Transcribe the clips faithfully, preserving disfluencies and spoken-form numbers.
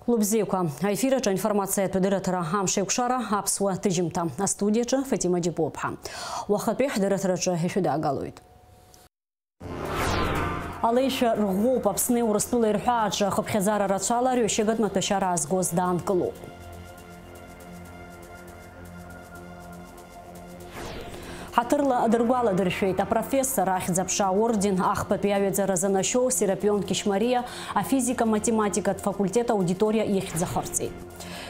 Хәлыбзиақәа, аефир аҿы аинформациатә адырраҭара Амш еиқәшара аԥсуа ҭыжьымҭа. Астудиаҿы Фатима Џьапуаԥҳа. Уахатәи ҳдырраҭараҿы ишәыдаагалоит. Алеишәа рӷәӷәоуп Аԥсни Урыстәылеи рҳәааҿы ахыԥхьаӡара рацәала арҩашьыгатә маҭәашьара аазгоз даанкылоуп. Ҳаҭырла дыргәаладыршәеит апрофессор Ахьӡ-аԥша аорден ахԥатәи аҩаӡара занашьоу Серапион Кьышьмариа афизика-математикатә факультет аудиториа ихьӡ ахырҵеит.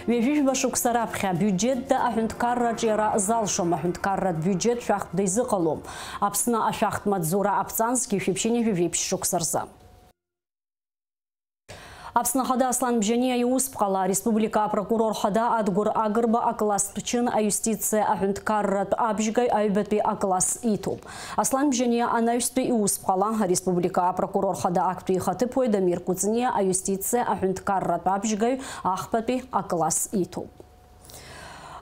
Ҩажәижәба шықәса раԥхьа абиуџьетда аҳәынҭқарра аҿиара залшом, аҳәынҭқарратә биуџьет шәахтә дизыҟалом. Аԥсны ашәахтә маҵзура аԥҵан зқьи жәиԥшьыни жәаҩеи жәиԥшь шықәса рзы. Аԥсны Ахада Аслан Бжьаниа иусԥҟала ареспублика апрокурор хада Адгәыр Агрба акласстә чын аиустициа аҳәынҭқарратә абжьгаҩ аҩбатәи акласс иҭоуп. Аслан Бжьаниа анаҩстәи иусԥҟала ареспублика апрокурор хада актәи ихаҭыԥуаҩ Дамир Кәыҵниа аиустициа аҳәынҭқарратә абжьгаҩ ахԥатәи акласс иҭоуп.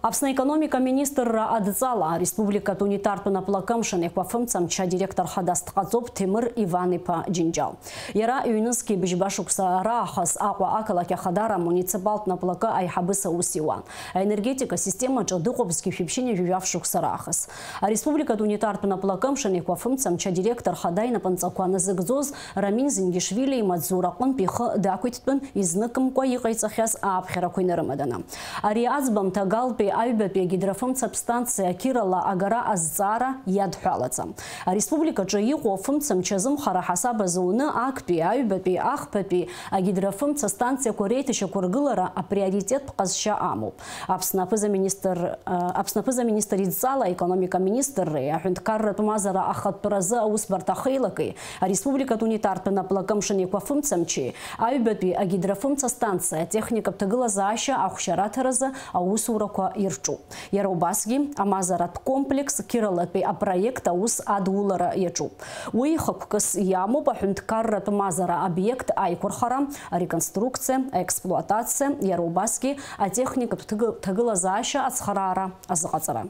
Аԥсны аекономика министрра адҵала ареспубликатә унитартә наплакы амшын еиқәафымцамч адиректор хадас дҟаҵоуп Ҭемыр Иван-иԥа Џьынџьал. Иара ҩнызқьи быжьба шықәса раахыс Аҟәа ақалақь Ахадара амуниципалтә наплакы аиҳабыс аус иуан. Аенергетика системаҿы дыҟоуп зқьи жәиԥшьыни жәаҩа шықәса раахыс. Ареспубликатә унитартә наплакы амшын еиқәафымцамч адиректор хада инапынҵақәа назыгӡоз Рамин Зингишвили имаҵзура аҟынтә ихы дақәиҭтәын, изныкымкәа иҟаиҵахьаз ааԥхьарақәа инарымаданы. Ари аӡбамҭа Галтәи аҩбатәи агидрофымцаԥ станциа Кирала агара азҵаара иадҳәалаӡам. Ареспубликаҿы иҟоу афымцамч азымхара ҳасаб азы уны актәи, аҩбатәи, ахԥатәи агидрофымца станциақәа реиҭашьақәыргылара априоритеттә ҟазшьа амоуп. Аԥсны аԥыза-министр, Аԥсны аԥыза-министр идҵала аекономика министрреи аҳәынҭқарратә мазара ахатәразы аусбарҭа ахеилакеи ареспубликатә унитартә наплакы амшын еиқәафымцамчи аҩбатәи агидрофымца станциа атехникатә ҭагылазаашьа ахәшьараҭаразы аусурақәа ирҿуп. Иара убасгьы амазаратә комплекс Киралатәи апроект аус адулара иаҿуп. Уи хықәкыс иамоуп аҳәынҭқарратә мазара обиект аиқәырхара, ареконструкциа, аексплуатациа, иара убасгьы атехникатә ҭгы-, ҭагылазаашьа ацхыраара азыҟаҵара.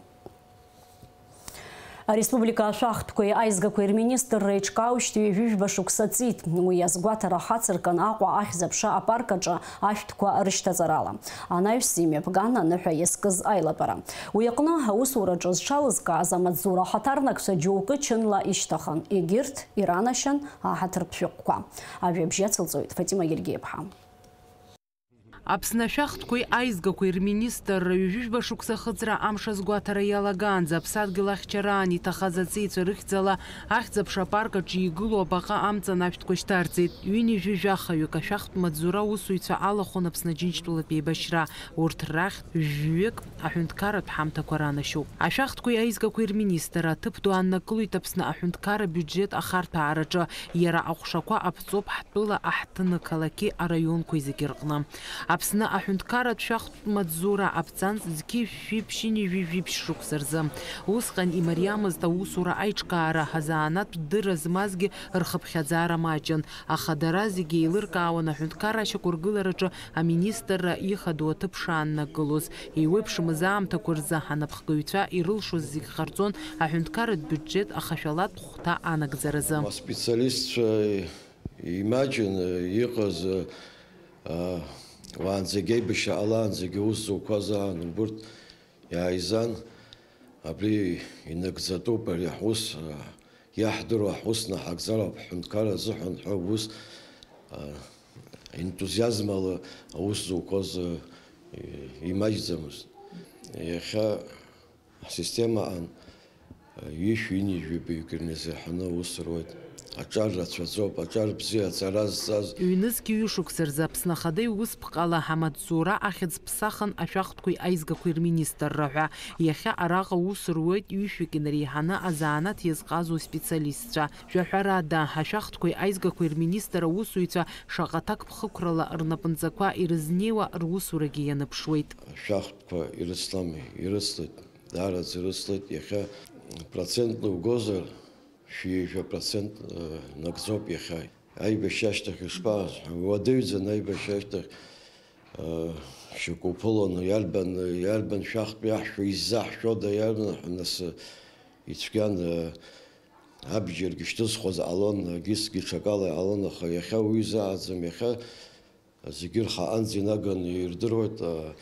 Ареспублика ашәахтәқәеи аизгақәеи рминистрра еиҿкаауеижьҭеи ҩажәи жәба шықәса ҵит. Уи азгәаҭара хацыркын Аҟәа ахьӡ-аԥша апарк аҿы ашәҭқәа рышьҭаҵарала. Анаҩс имҩаԥган аныҳәа иазкыз аилатәара. Уи аҟны аусураҿы зҽалызкааз амаҵзура ахаҭарнакцәа џьоукы чынла ишьҭахан, егьырҭ иранашьан аҳаҭыртә шәҟәқәа. Ажәабжь иацылҵоит Фатима Гергиаԥҳа. Аԥсны ашәахтәқәеи аизгақәеи рминистрра ҩажәи жәба шықәса ахыҵра амш азгәаҭара иалагаанӡа аԥсадгьыл ахьчараан иҭахаз аҵеицәа рыхьӡала ахьӡ-аԥша апарк аҿы игылоу абаҟа амҵан ашәҭқәа шьҭарҵеит. Ҩынҩажәи жәахаҩык ашәахтә маҵзура аусуҩцәа алахәын Аԥсны Аџьынџьтәылатә еибашьра. Урҭ рахьтә жәҩык аҳәынҭқарратә ҳамҭақәа ранашьоуп. Ашәахтәқәеи аизгақәеи рминистр аҭыԥ ду ааннакылоит Аԥсны аҳәынҭқарра абиуџьет ахарҭәаараҿы. Иара аҟәшақәа аԥҵоуп ҳтәыла, аҳҭны-қалақьи араионқәеи зегьы рҟны. Аԥсны аҳәынҭқарратә шәахтә маҵзура аԥҵан зқьи жәшәи ԥшьынҩажәи жәиԥшь шықәса рзы. Усҟан имариамызт аусура аиҿкаара, азанааҭтә дырра змазгьы рхыԥхьаӡара маҷын, аха дара зегьы еилыркаауан аҳәынҭқарра ашьақәыргылараҿы аминистрра ихадоу аҭыԥ шааннакылоз. Еиуеиԥшымыз аамҭақәа рзы анапхгаҩцәа ирылшоз зегь ҟарҵон аҳәынҭқарратә биуџьет ахашәалатә хәҭа анагӡаразы. Аспециалистцәа имаҷын иҟаз, а, уаанӡагьы аибашьра ҟалаанӡагьы аус зуқәаз аан убырҭ иааизан, абри инагӡатәуп, ари ҳус, а, иаҳдыруа ҳус наҳагӡароуп ҳҳәынҭқарра азыҳәан ҳәа ус, а, ентузиазмала аус зуқәаз, а, имаҷӡамызт. Иахьа ҳсистемаҟны ҩышә-ҩынҩажәаҩык ирназырҳаны аус руеит. Аҿар рацәаӡоуп, аҿар бзиа аҵара зҵаз. Ҩнызқь ҩышықәса рзы Аԥсны Ахада иусԥҟала амаҵзура ахьӡ ԥсахын ашәахтәқәеи аизгақәеи рминистрра ҳәа. Иахьа араҟа аус руеит ҩышәҩык инареиҳаны азанааҭ иазҟазоу специалистцәа. Жәаҳәарада, ашәахтәқәеи аизгақәеи рминистр аусуҩцәа шаҟа ҭакԥхықәрала рнапынҵақәа ирызнеиуа русурагьы ианыԥшуеит. Ашәахтәқәа ирыцлами, ирыцлеит. Даараӡа ирыцлеит, иахьа процентла угозар, шәи жәа процент, э, нагӡоуп иахьа. Аибашьра ашьҭахь ишԥаҟаз? Уадаҩӡан аибашьра ашьҭахь, э, шьоук уԥылон, иарбан, иарбан шәахтә иаҳшәо, иззаҳшәода, иарбан ҳәа нас, э, ицәгьан, э, абџьаргьы шьҭызхуаз ҟалон, егьысгьы ҽакала иҟалон, аха иахьа уи изааӡам, иахьа Зегьы рхаанӡа инаганы ирдыруеит, а,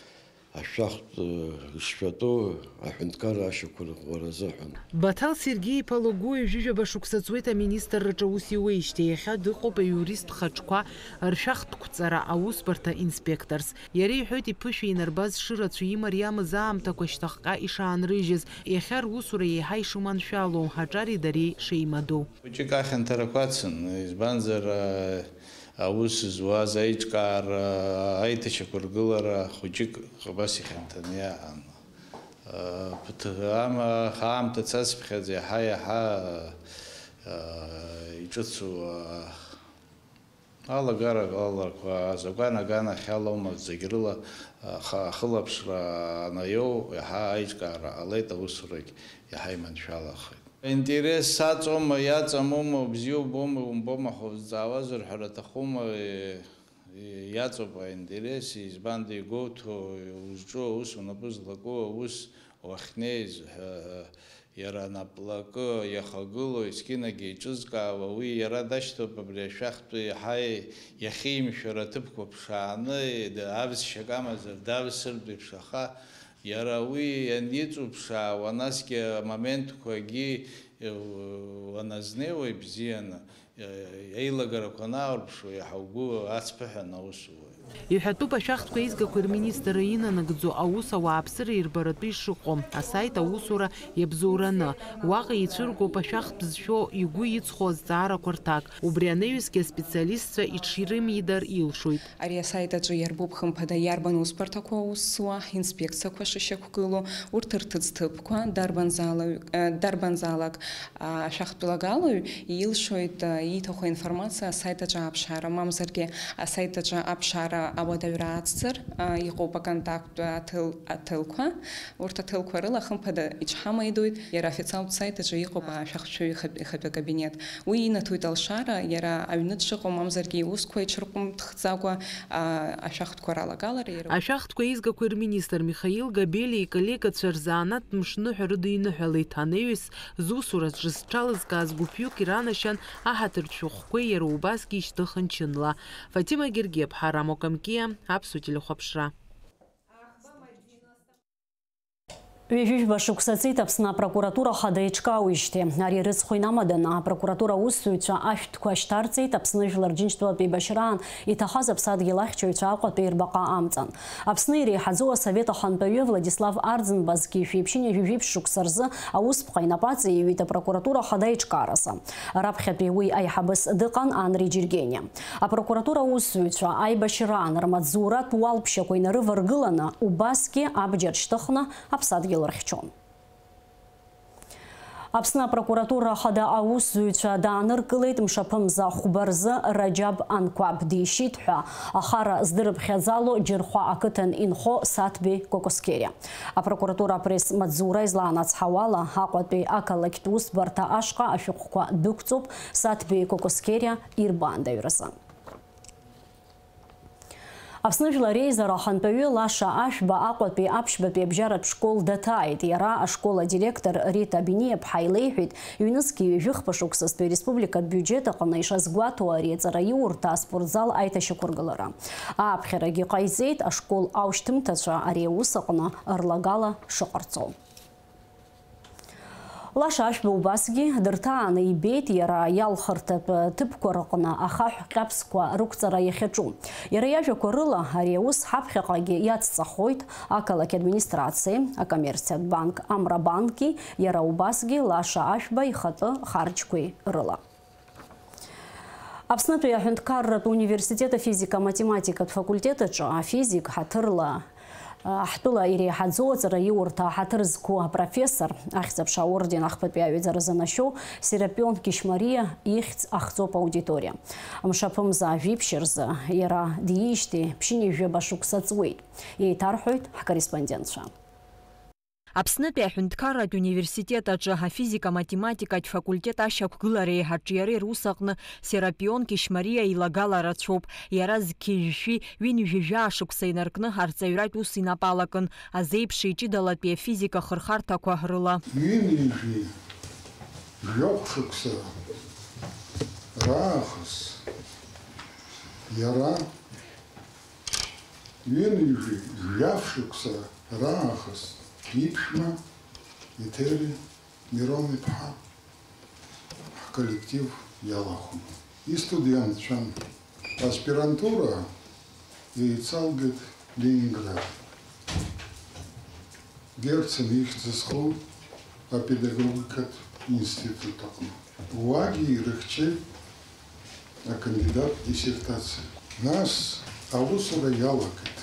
ашәахтә, э, шшәатәу аҳәынҭқарра ашьақәырӷәӷәара азыҳәан. Баҭал Сергеи-иԥа Логуа ҩажәижәаба шықәса ҵуеит аминистрраҿы аус иуеижьҭеи, иахьа дыҟоуп аиуристтә хаҿқәа ршәахтәқәҵара аусбарҭа инспекторс. Иара иҳәоит, иԥышәа инарбаз шырацәа имариамыз аамҭақәа шьҭахьҟа ишаанрыжьыз, иахьа русура еиҳа ишыманшәало, Ҳаҿари дареи шеимадоу. Хәыҷык ахьанҭарақәа ацын, избанзар, а, аус зуаз аиҿкаара, аиҭашьақәыргылара хәыҷык абас ихьанҭаны иаан. Ԥыҭ-, ама-, аамҭа цацԥхьаӡа иаҳа-иаҳа, а, иҿыцу, а, алагарақәа, азакәан аганахьалоума зегь рыла, а, ха-, ахылаԥшра анаиоу, иаҳа аиҿкаара ҟалеит, аусурагь иаҳа иманшәалахеит. Интерес саҵоума, иаҵамума, убзиоу убома, умбома ҳәа узҵаауазар ҳәа рҭахума, е-, е-, иаҵоуп аинтерес, избанда игәоуҭо, узҿу аус, унапы злаку аус уахьнеиз ҳәа, иара анаплакы иахагылоу, есқьынагьы еиҿызкаауа, уи иара дашьҭоуп абри ашәахтәы иаҳа иахьимшәара аҭыԥқәа ԥшааны, авсшьак амазар давсыртә еиԥш, аха иара уи аниҵуԥшаауа, насгьы амоментқәагьы, э, уаназнеиуа ибзианы, э, еилагарақәа анааурԥшуа, иаҳа угәы ацԥыҳәаны аус ууеит. Иҳәатәуп ашәахтәқәа еизгақәа рминистрра инанагӡо аус ауааԥсыра ирбаратәы ишыҟоу, асаит аусура иабзоураны. Уаҟа ицәыргоуп ашәахтә зшәо игәы иҵхо азҵаарақәа рҭак. Убри анаҩсгьы аспециалистцәа иҽирымидар илшоит. Ари асайт аҿы иарбуп, хымԥада, иарбан усбарҭақәа аус зуа, инспекциақәа шышьақәгылоу, урҭ рҭыӡҭыԥқәа, дарбанзаалак, э, дарбанзаалак, а, ашәахтәылагалаҩ илшоит, а, ииҭаху аинформациа асайт аҿы аԥшаара, мамзаргьы асайт аҿы аԥшаара ауадаҩра ацзар, а, иҟоуп аконтакттә аҭыл-, аҭылқәа. Урҭ аҭылқәа рыла, хымԥада, иҽҳамеидоит, иара аофициалтә сайт аҿы иҟоуп ашәахшәаҩы ихатә-, ихатәы акабинет. Уи инаҭоит алшара, иара аҩны дшыҟоу, мамзаргьы иусқәа иҽырҟәымҭхӡакәа, а, ашәахтәқәа ралагалара иара. Ашәахтәқәа еизгақәа рминистр Михаил Габелиа иколлегацәа рзанааҭтә мшныҳәа рыдиныҳәалеит, анаҩс зусураҿы зҽалызкааз гәыԥҩык иранашьан аҳаҭыртә шәҟәқәеи иара убасгьы ишьҭыхын чынла. Фатима Гергиаԥҳа, Рамо Камкиа, Аԥсуа телехәаԥшра. Ҩажәижәба шықәса ҵит Аԥсны апрокуратура хада иҿкаауижьҭеи. Ари рыцхә инамаданы, апрокуратура аусзуҩцәа ашәҭқәа шьҭарҵеит Аԥсны Жәлар Џьынџьтәылатә еибашьраан иҭахаз аԥсадгьыл ахьчаҩцәа Аҟәатәи рбаҟа амҵан. Аԥсны иреиҳаӡоу асовет ахантәаҩы Владислав Арӡынбазгьы шәи ԥшьынҩажәи жәиԥшь шықәса рзы аусԥҟа инапаҵаиҩит апрокуратура хада иҿкааразы. Раԥхьатәи уи аиҳабыс дыҟан Анри Џьергениа. Апрокуратура аусзуҩцәа аибашьраан рмаҵзуратә уалԥшьақәа инарываргыланы, убасгьы абџьар шьҭыхны аԥсадгьыл рхьчон. Аԥсны апрокуратура ахада аусзуҩцәа дааныркылеит мшаԥымза хәба рзы Раџьаб Анқәаб дишьит ҳәа ахара здырыԥхьаӡало Џьырхәа ақыҭан инхо Саҭбеи Кокоскериа. Апрокуратура апресс-маҵзура излаанацҳауала, Аҟәатәи ақалақьтә усбарҭа ашҟа ашәҟәқәа дәықәҵоуп Саҭбеи Кокоскериа ирбаандаҩразы. Аԥсны Жәлар Реизара ахантәаҩы Лаша Ашәба Аҟәатәи аԥшьбатәи абжьаратә школ даҭааит. Иара ашкол адиректор Рита Бениаԥҳа илеиҳәеит, ҩнызқьи ҩажәи хԥа шықәсазтәи ареспубликатә биуџьет аҟны ишазгәаҭоу ари аҵараиурҭа аспортзал аиҭашьақәыргылара. Ааԥхьарагьы ҟаиҵеит, ашкол аушьҭымҭацәа ари аус аҟны рлагала шыҟарҵо. Лаша Ашәба убасгьы дырҭааны ибеит иара иалхырҭатә ҭыԥқәа рыҟны ахаҳә ҟьаԥсқәа рықәҵара иахьаҿу. Иара иажәақәа рыла, ари аус ҳаԥхьаҟагьы иацҵахоит ақалақь администрациеи, акоммерциатә банк Амрабанки, иара убасгьы Лаша Ашәба ихатәы харџьқәеи рыла. Аԥснытәи аҳәынҭқарратә университет афизика-математикатә факультет аҿы афизик ҳаҭырла, ҳтәыла иреиҳаӡоу аҵараиурҭа аҳаҭыр зқәу апрофессор, Ахьӡ-аԥша аорден ахԥатәи аҩаӡара занашьоу Серапион Кьышьмариа ихьӡ ахҵоуп аудиториа. Мшаԥымза жәиԥшь рзы иара диижьҭеи ԥшьынҩажәаба шықәса ҵуеит, еиҭарҳәоит ҳкорреспондентцәа. Аԥснытәи аҳәынҭқарратә университет аҿы афизика-математикатә факультет ашьақәгылареи аҿиареи рус аҟны Серапион Кьышьмариа илагала рацәоуп. Иара зқьи жәшәи ҩынҩажәи жәаа шықәса инаркны арҵаҩратә ус инапы алакын, азеиԥши ҷыдалатәи афизика хырхарҭақәа рыла. Ҩынҩажәи жәохә шықәса раахыс иара Ҩынҩажәи жәаф шықәса раахыс иԥшәма Еҭери Мирон-иԥҳа ҳколлектив иалахәын. Истудентцәан. Аспирантура еицалгеит Ленинград. Герцен ихьӡ зху апедагогикатә институт аҟны. Уагьы ирыхьчеит акандидат диссертациа. Нас аусура иалагеит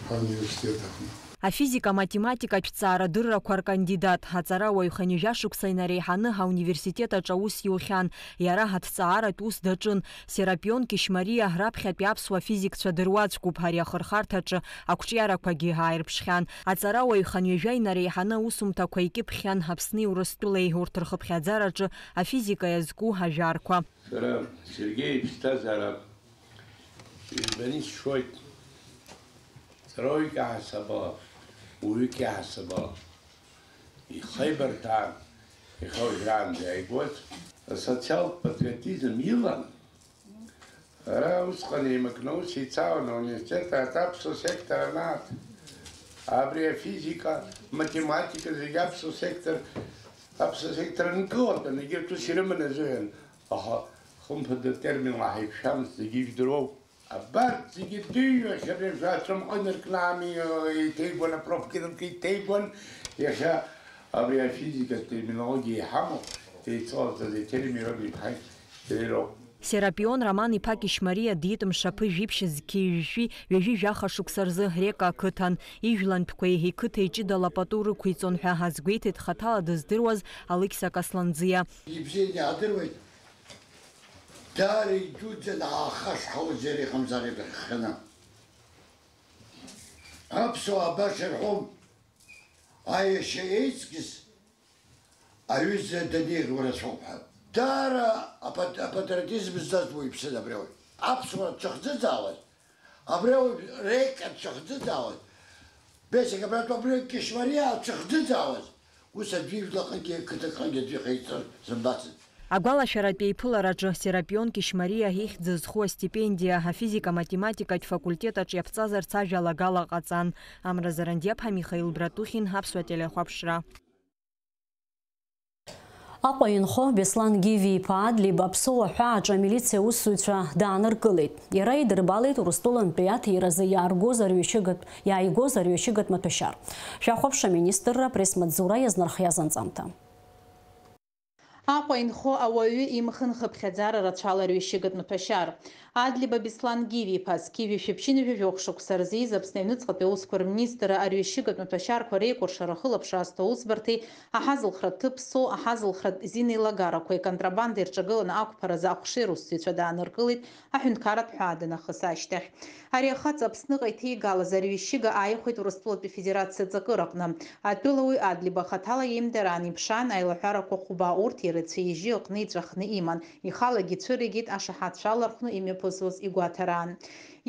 ҳауниверситет аҟны. Афизика-математикатә ҭҵаарадыррақәа ркандидат, аҵарауаҩ хынҩажәа шықәса инареиҳаны ҳауниверситет аҿы аус иухьан. Иара ҳаҭҵааратә ус даҿын. Серапион Кьышьмариа раԥхьатәи аԥсуа физикцәа дыруаӡәкуп, ари ахырхарҭаҿы ақәҿиарақәагьы ааирԥшхьан. Аҵарауаҩ хынҩажәа инареиҳаны аусумҭақәа икьыԥхьан Аԥсни Урыстәылеи урҭ рхыԥхьаӡараҿы афизика иазку ажәарқәа. Сара Сергеи иԥсҭазаара ҩбаны исшоит. Ҵарауаҩык иаҳасабала, уаҩык иаҳасабала. Ихеибарҭәаан, иахьа уажәраанӡа иааигоз асоциалтә патриотизм илан. Ара усҟан еимакны аус еицалан ауниверситет аҿы аԥсуа сектор анааҭ, абри афизика, математика зегьы аԥсуа сектор, аԥсуа сектор анкылатәын, егьырҭ ус ирыман азыҳәан, аха хымԥада атерминла ҳаиқәшәамызт, зегьы ижәдыруоуп. Абарҭ зегьы дыҩуашәа рыжәҩа ацәымҟы инаркны ами, еиҭеигәан, апрофкинк еиҭеигәан, иахьа абри афизикатә терминологиа иҳамоу, еицалҵаз Еҭери Мирон-иԥҳаи иареи роуп. Серапион Роман-иԥа Кьышьмариа диит мшаԥы жәиԥшь зқьи жәшәи ҩажәи жәаха шықәса рзы Река ақыҭан. Ижәлантәқәеи иқыҭеи ҷыдала пату рықәиҵон ҳәа азгәеиҭеит хаҭала дыздыруаз Алықьса Касланӡиа. Ибзианы иаадыруеит. Даара иџьуӡӡан аахашҳауаз иара иҟамзар иагьххьаны. Аԥсуаа баша ирҳәом, аиашьа еиҵкьыс аҩыза данеиӷьу рацәоуп ҳәа. Даара апат-, апатриотизм ззаҵәуа иԥсыз абри ауаҩ. Аԥсуара дшахӡыӡаауаз, абри ауаҩ Река дшахӡыӡаауаз, Бесик абратәы абри Кьышьмариа дшахӡыӡаауаз, ус аӡәы ижәлаҟынгьы, қыҭаҟынгьы аӡәы ихеиҵар сымбацызт. Агәалашәаратә еиԥылараҿы Серапион Кьышьмариа ихьӡ зху астипендиа афизика-математикатә факультет аҿы иаԥҵазарц ажәалагала ҟаҵан. Амра Зарандиаԥҳа, Михаил Братухин, Аԥсуа телехәаԥшра. Аҟәа инхо Беслан Гиви-иԥа Адлиб Аԥсуа аҳәааҿы амилициа аусзуҩцәа дааныркылеит. Иара идырбалеит Урыстәылантәи аҭиразы иааргоз арҩашьыгатә, иааигоз арҩашьыгатә маҭәашьар. Шәахәаԥш, аминистрра апресс-маҵзура иазнархиаз анҵамҭа. Аҟәа инхо ауаҩы имхын хыԥхьаӡара рацәала арҩашьыгатә маҭәашьар. Адлиба Беслан Гиви-иԥа, зқьи жәшәи ԥшьынҩажәи жәохә шықәса рзы ииз Аԥсны аҩныҵҟатәи аусқәа рминистрра арҩашьыгатә маҭәашьарқәа реикәыршара ахылаԥшра азҭо аусбарҭеи аҳазылхратә ҭыԥ СО аҳазылхратә зина еилагарақәеи аконтрабанда ирҿагыланы ақәԥаразы ахәшеи русзуҩцәа дааныркылеит аҳәынҭқарратә ҳәаа данахыс ашьҭахь. Ари ахаҵа Аԥсныҟа иҭеигалаз арҩашьыга ааихәеит Урыстәылатәи Афедерациа аҵакыраҟны. Атәылауаҩ Адлиба хаҭала иеимдараан иԥшаан аилаҳәарақәа хәба, урҭ ирацәа ижьы аҟны иҵәахны иман, ихалагьы ицәыригеит ашаҳаҭцәа алархәны имҩаԥысуаз игәаҭараан.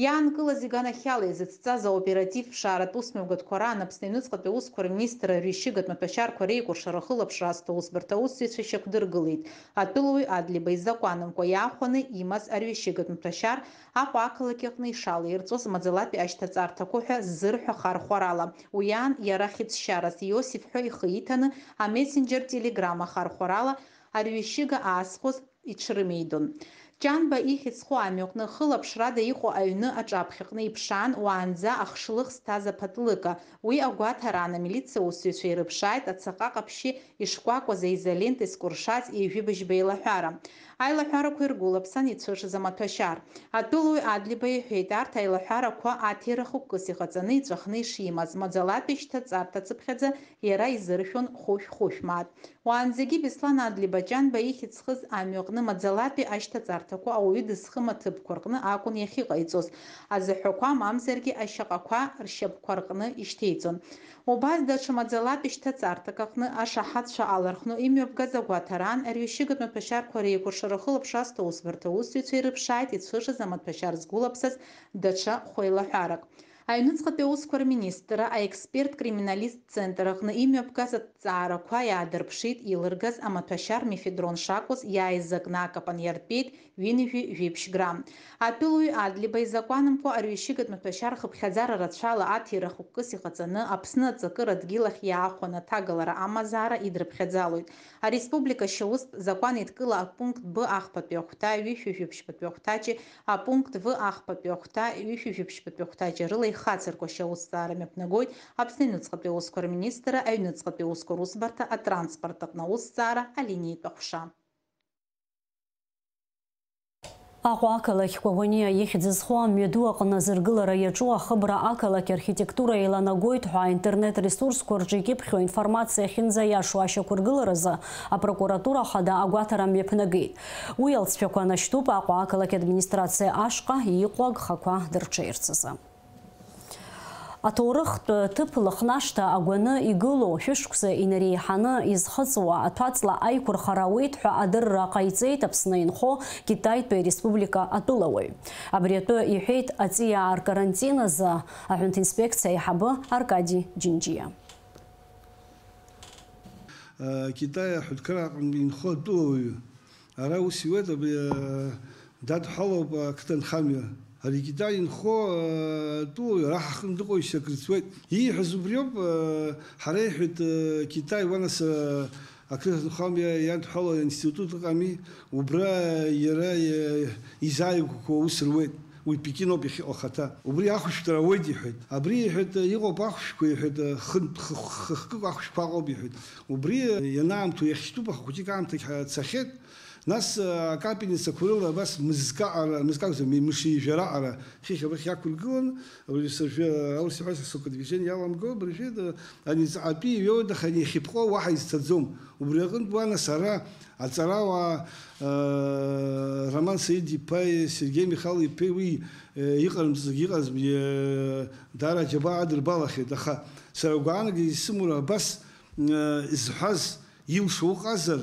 Иаанкылаз иганахьала изыцҵаз аоператив ԥшааратә усмҩаԥгатәқәа раан Аԥсны аҩныҵҟатәи аусқәа рминистрра арҩашьыгатә маҭәашьарқәа реикәыршара ахылаԥшра азҭо аусбарҭа аусзуҩцәа шьақәдыргылеит. Атәылауаҩ Адлиба изакәанымкәа иаахәаны имаз арҩашьыгатә маҭәашьар Аҟәа ақалақь аҟны ишалаирҵәоз маӡалатәи ашьҭаҵарҭақәа ҳәа ззырҳәо ахархәарала, уи аан иара хьыӡшьарас Иосиф ҳәа ихы иҭаны, амессенџьер Telegram ахархәарала арҩашьыга аазхәоз иҽрымеидон. Ҷанба ихьӡ зху амҩаҟны хылаԥшрада иҟоу аҩны аҿаԥхьаҟны иԥшаан уаанӡа ахшлых зҭаз аԥатлыка. Уи агәаҭараан амилициа усзуҩцәа ирыԥшааит ацаҟа ҟаԥшьы ишкәакәаз аизолента изкәыршаз ҩажәи быжьба еилаҳәара. Аилаҳәарақәа иргәылаԥсан ицәышыз амаҭәашьар. Атәылауаҩ Адлиба иҳәеит, арҭ аилаҳәарақәа аҭира хықәкыс иҟаҵаны иҵәахны ишимаз, маӡалатәи шьҭаҵарҭацыԥхьаӡа иара изыршәон хәышә-хәышә мааҭ. Уаанӡагьы Беслан Адлиба Ҷанба ихьӡ зхыз амҩаҟны маӡалатәи ашьҭаҵарҭақәа ауаҩы дызхым аҭыԥқәа рҟны акәын иахьыҟаиҵоз, азаҳәақәа мамзаргьы ашьаҟақәа ршьапқәа рҟны ишьҭеиҵон. Убас даҽа маӡалатәи шьҭаҵарҭак аҟны ашаҳаҭцәа алархәны имҩаԥгаз агәаҭараан арҩашьыгатә маҭәашьарқәа реикәыршара ахылаԥшра азҭо аусбарҭа аусзуҩцәа ирыԥшааит ицәышыз амаҭәашьар згәылаԥсаз даҽа хәеилаҳәарак. Аҩныҵҟатәи аусқәа рминистрра аексперт-криминалисттә центр аҟны имҩаԥгаз аҭҵаарақәа иаадырԥшит, илыргаз амаҭәашьар мефедрон шакәыз иааизакны акапан иартәеит ҩынҩажәи жәиԥшь грамм. Атәылауаҩ Адлеиба изакәанымкәа арҩашьыгатә маҭәашьар хыԥхьаӡара рацәала аҭира хықәкыс иҟаҵаны Аԥсны аҵакыра дгьылахь иаахәаны аҭагалара амазаара идрыԥхьаӡалоит. Ареспублика ашьаустә закәан еидкыла апункт Б ахԥатәи ахәҭа, ҩышәи жәиԥшьбатәи ахәҭаҷи, апункт В ахԥатәи ахәҭа, ҩышәи жәиԥшьбатәи ахәҭаҷи рыла ихацырку ашьаусҭҵаара мҩаԥнагоит Аԥсны аҩныҵҟатәи аусқәа рминистрра аҩныҵҟатәи аусқәа русбарҭа атранспорт аҟны аусҭҵаара алиниатә аҟәша. Аҟәа ақалақь Коӷониа ихьӡ зху амҩаду аҟны азыргылара иаҿу ахыбра ақалақь архитектура еиланагоит ҳәа аинтернет-ресурсқәа рҿы икьыԥхьу аинформациа ахьынӡаиашоу ашьақәыргыларазы апрокуратура ахада агәаҭара мҩаԥнагеит. Уи алҵшәақәа анашьҭуп Аҟәа ақалақь администрациа ашҟа иҟоу агхақәа дырҽеирц азы. Аҭоурыхтә ҭыԥ Лыхнашҭа агәаны игылоу, шәышықәса инареиҳаны изхыҵуа аҭәаҵла аиқәырхара ауеит ҳәа адырра ҟаиҵеит Аԥсны инхо Китаитәи ареспублика атәылауаҩ. Абри атәы иҳәеит аҵиаа ркарантин азы аҳәынҭ инспекциа аиҳабы Аркади Џьынџьиа. Китай аҳәынҭқарра аҟынтә инхо атәылауаҩы ара ус иуеит, абри, э, дадҳәалоуп ақыҭанхамҩа. Ари Китай инхо, э, атәылауаҩ ара ҳаҟны дыҟоушәа акрыӡуеит. Ииҳәаз убриоуп, э, ҳара иҳәеит, э, Китай уа нас, э, ақыҭанхамҩа иадҳәало аинститут ыҟами, убра иара, э, изааигәақәо аус руеит. Уи Пекин ауп иахьыҟоу ахаҭа. Убри ахәшәтәра ауеит, иҳәеит. Абри, иҳәеит, иҟоуп ахәшәқәа, иҳәеит, хынтә, хы-, хы-, хкык ахәшәқәа ыҟоуп, иҳәеит. Убри ианаамҭоу иахьтәуп, аха хәыҷык аамҭагь ҳа-, цахьеит. Нас, а, акапельницақәа рыла абас мызкы аҟара, мызкы акәзар, ми-, мыши жәараҟара хыхь абрахь иақәыргылан, абри сажәы, аус иҳәаз асокодвижение иаламгои, абыржәы, да, ани ҵаҟатәи иҩеиуеит, аха ани иахьыԥҟоу уаҳа изцаӡом. Убри аҟынтә уа нас ара аҵарауаа, а, Роман Саид-иԥеи Сергеи Михал-иԥеи уи, э, иҟарымҵазгьы иҟазма, э, даара аџьабаа адырбалахьеит, аха сара агәаанагара исымоура абас, э, изҳәаз илшо ыҟазар,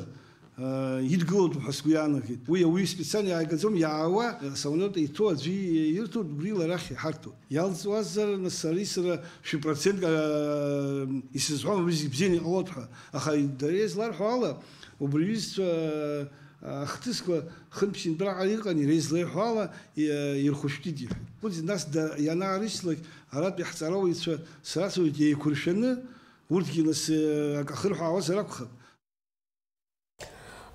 э, идгылоуп ҳәа сгәы иаанагеит. Уи ауаҩы специально иааигаӡом, иаауа, э, самолиот иҭоу аӡәы ирҭоит, убрила арахь иҳарҭоит. Иалҵуазар, нас, ари сара шәи процентк, э, исызҳәом, уи зегь бзианы иҟалоит ҳәа. Аха дара изларҳәо ала, убри аҩызцәа, э, ахҭысқәа хынтә-ԥшьынтәраҟа иҟан, иара излеиҳәо ала, и-, ирхәышәтәит, иҳәеит. Ус нас да-, ианаарышьҭлак, аратәи ҳҵарауаҩцәа срацәажәеит еиқәыршәаны, урҭгьы нас, э, акы ахырҳәаауазар акәхап.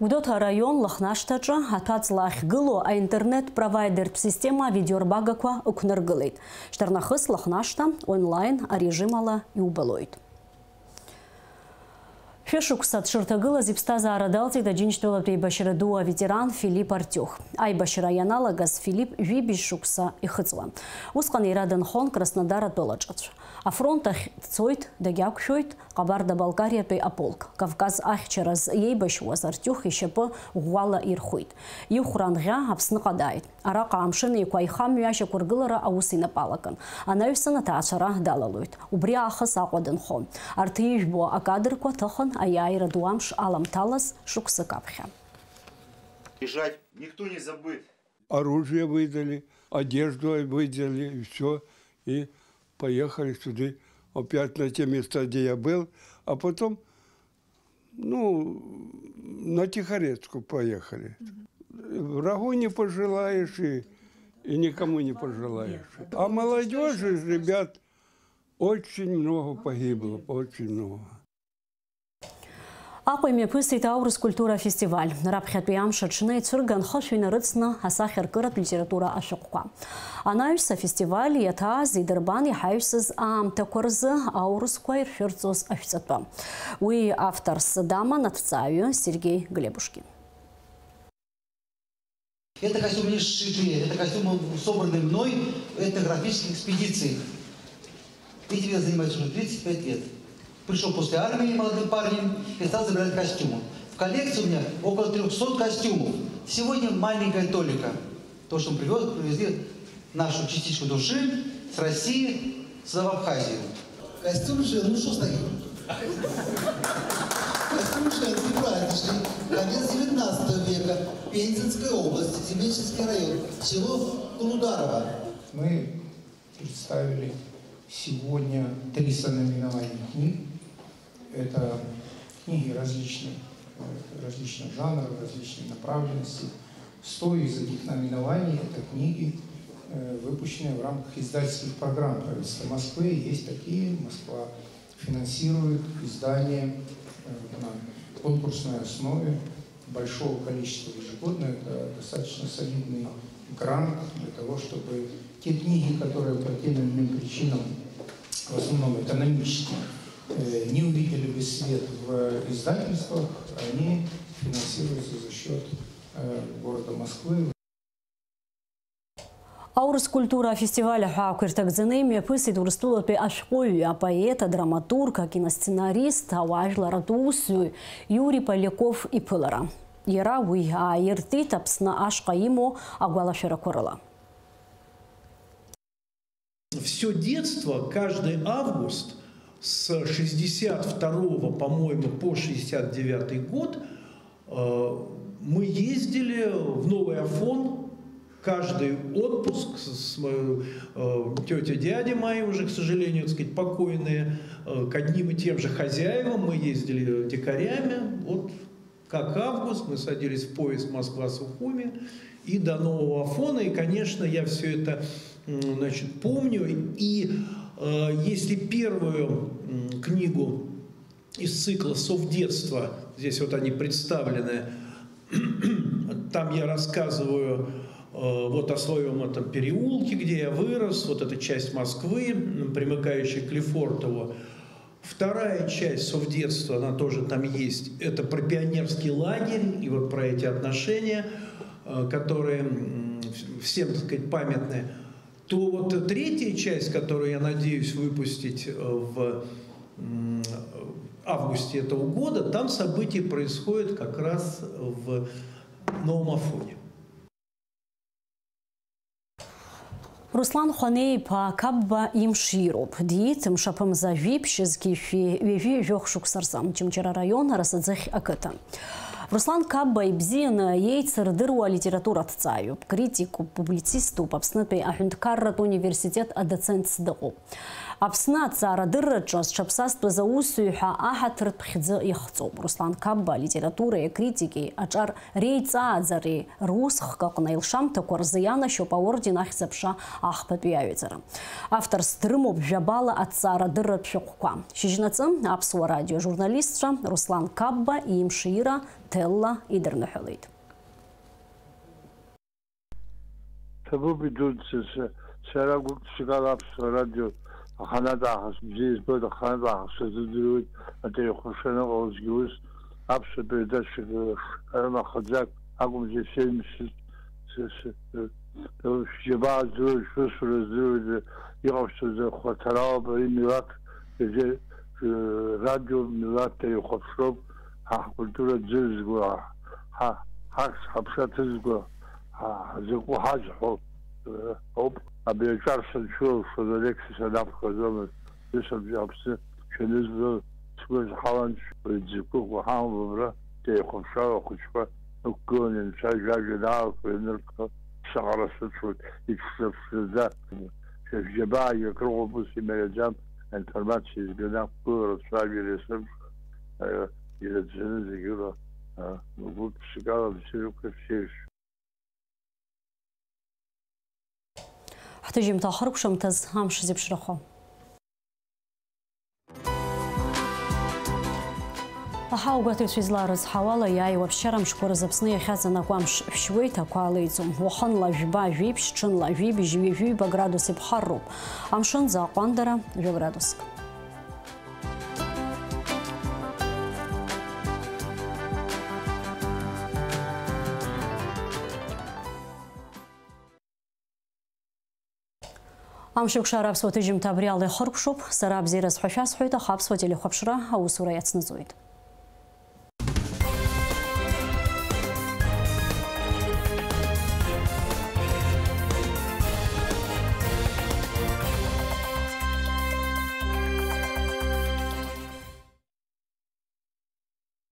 Гәдоуҭа араион Лыхнашҭаҿы аҭәаҵла ахьгылоу аинтернет-провайдертә система авидеорбагақәа ықәнаргылеит. Шьҭарнахыс Лыхнашҭа онлайн арежим ала иубалоит. Шәышықәса дшырҭагылаз иԥсҭазаара далҵит Аџьынџьтәылатә еибашьра ду аветеран Филипп Артиух. Аибашьра ианалагаз Филипп жәибжь шықәса ихыҵуан. Усҟан иара дынхон Краснодар атәылаҿацә. Афронт ахь дцоит, дагьақәшәоит Ҟабарда-Балкариатәи аполк. Кавказ ахьчараз иеибашьуаз Артиух ишьапы ӷәӷәала ирхәит. Ихәра анӷьа Аԥсныҟа дааит. Араҟа Амшын Еиқәа аихамҩа ашьақәыргылара аус инапы алакын. Анаҩсан аҭаацәара далалоит. Убри аахыс Аҟәа дынхон. Арҭ ижәбо акадрқәа ҭыхын аиааира ду амш аламҭалаз шықәсык аԥхьа. Бежать никто не забыт. Оружие выдали, одежду выдали, и всё. И поехали сюда, опять на те места, где я был. А потом, ну, на Тихорецку поехали. Врагу не пожелаешь и, и никому не пожелаешь. А молодёжи, ребят, очень много погибло, очень много. Аҟәа имҩаԥысит аурыс культура афестиваль. Раԥхьатәи амш аҽны ицәырган хышә инарыҵны асахьаркыратә литература ашәҟәқәа. Анаҩс афестиваль иаҭааз идырбан иҳаҩсыз аамҭақәа рзы аурысқәа иршәырҵоз ашәҵатәы. Уи авторс даман аҭҵааҩы Сергеи Глебушкин. Это костюмы не сшитые, это костюмы, собранные мной в этнографической экспедиции. Этим я занимаюсь уже тридцать пять лет. Пришёл после армии молодым парнем и стал собирать костюмы. В коллекции у меня около трёхсот костюмов. Сегодня маленькая толика. То, что мы привёз, привезли нашу частичку души с России сюда, в Абхазию. Костюм же, ну что стоит? Костюм же антипраздничный, конец девятнадцатого века, Пензенская область, Семечинский район, село Кулударово. Мы представили Сегодня триста наименований книг. Это книги различных, э, различных жанров, различной направленности. Сто из этих наименований — это книги, э, выпущенные в рамках издательских программ правительства Москвы. Есть такие, Москва финансирует издание, э, на конкурсной основе большого количества ежегодно. Это достаточно солидный грант для того, чтобы те книги, которые по тем или иным причинам, в основном экономическим, э, не увидели бы свет в издательствах, они финансируются за счёт, э, города Москвы. Аурыс культура афестиваль аҳәаақәа ирҭагӡаны имҩаԥысит Урыстәылатәи ашәҟәыҩҩы, апоет, адраматург, акиносценарист, ауаажәларратә усзуҩ Иури Поляков иԥылара. Иара уи ааиртит Аԥсны ашҟа имоу агәалашәарақәа рыла. Всё детство, каждый август с шестьдесят второго, по-моему, по шестьдесят девятый год, э, мы ездили в Новый Афон. Каждый отпуск с, с моей, э, тётя, дядя мои уже, к сожалению, так сказать, покойные, э, к одним и тем же хозяевам мы ездили дикарями. Вот как август, мы садились в поезд Москва-Сухуми и до Нового Афона. И, конечно, я всё это, м, значит, помню. И, э, если первую, м, книгу из цикла «Совдетство», здесь вот они представлены, там я рассказываю, э, вот о своём этом переулке, где я вырос, вот эта часть Москвы, м, примыкающая к Лефортово. Вторая часть «Совдетства», она тоже там есть, это про пионерский лагерь и вот про эти отношения, э, которые, м, в-, всем, так сказать, памятны. То вот третья часть, которую я надеюсь выпустить, э, в, м, августе этого года, там события происходят как раз в Новом Афоне. Руслан Хәанеи-иԥа Қапба имшироуп. Диит мшаԥымза жәиԥшь зқьи жәшәи ҩажәи жәохә шықәса рзы Очамчыра араион Арасаӡыхь ақыҭан. Руслан Қапба ибзианы иеицырдыруа алитератураҭҵааҩуп, критикуп, публициступ, Аԥснытәи аҳәынҭқарратә университет адоцентс дыҟоуп. Аԥсны аҭҵаарадырраҿы зҽаԥсазтәыз аусзуҩ ҳәа аҳаҭыртә хьӡы ихҵоуп. Руслан Қапба алитературеи акритикеи аҿар реиҵааӡареи рус хк аҟны аилшамҭақәа рзы ианашьоуп аорден Ахьӡ-аԥша Ахԥатәи аҩаӡара. Авторс дрымоуп жәабала аҭҵаарадырратә шәҟәқәа. Шьыжьнаҵы Аԥсуа радио ажурналистцәа Руслан Қапба имшира ҭелла идырныҳәалеит. Ҭабуп идуӡӡа, са, сара гәык-ԥсыкала Аԥсуа радио аханатә аахыс бзиа избоит, аханатә аахыс сазыӡырҩуеит, аҭоурых аҟәша аныҟалозгьы ус, аԥсуа передачақәа рымахаӡак акәымзи сеимсыз, с-, с-, шәџьабаа здыруеит, шәусура здыруеит, иҟашәҵаз ахәарҭаралоуп ари милаҭ, радио милаҭ ихәаԥшроуп, ҳа ҳкультура ӡырзго, ҳа, ҳахьӡ-ҳаԥша ҭызго, ҳа, ҳзакәу ҳазҳәо, э, ауп. Абри аҿар санцәылшоз Алексис анакәхаӡомызт, ҩысыбжьы Аԥсны шәанызло сгәы азҳалан, уи дзықәыху ҳамбабра, деихәаԥшуа ахәыҷқәа ықәгыланы инцәа жәаҩа даалхо ианырҭо, ԥсаҟара сыцәоит, иҽшаԥшӡаӡа. Шәа шәџьабаагьы акрыҟоуп, ус имариаӡам, аинформациа зганы ақәгылара цәажәара иасымшо, э, ираӡаны зегьы ыла, э, гәык-ԥсыкала бзиарақәа шәзеиԥш. Ҳҭыжьымҭа ахыркәшамҭаз амш зеиԥшрахо. Аҳауагәаҭаҩцәа изларыцҳауала, иааиуа аԥсшьара мшқәа рзы Аԥсны иахьаҵанакуа амш шәшьуеит, ақәа алеиӡом. Уахынла жәба, жәиԥшь, ҽынла жәибжь, ҩажәиба градус иԥхарроуп. Амшын аӡы аҟәандара, жәа градуск. Амшеикәшара аԥсуа ҭыжьымҭа абри ала ихыркәшоуп. Сара абзиараз ҳәа шәасҳәоит, аха аԥсуа телехәаԥшра аусура иацнаҵоит.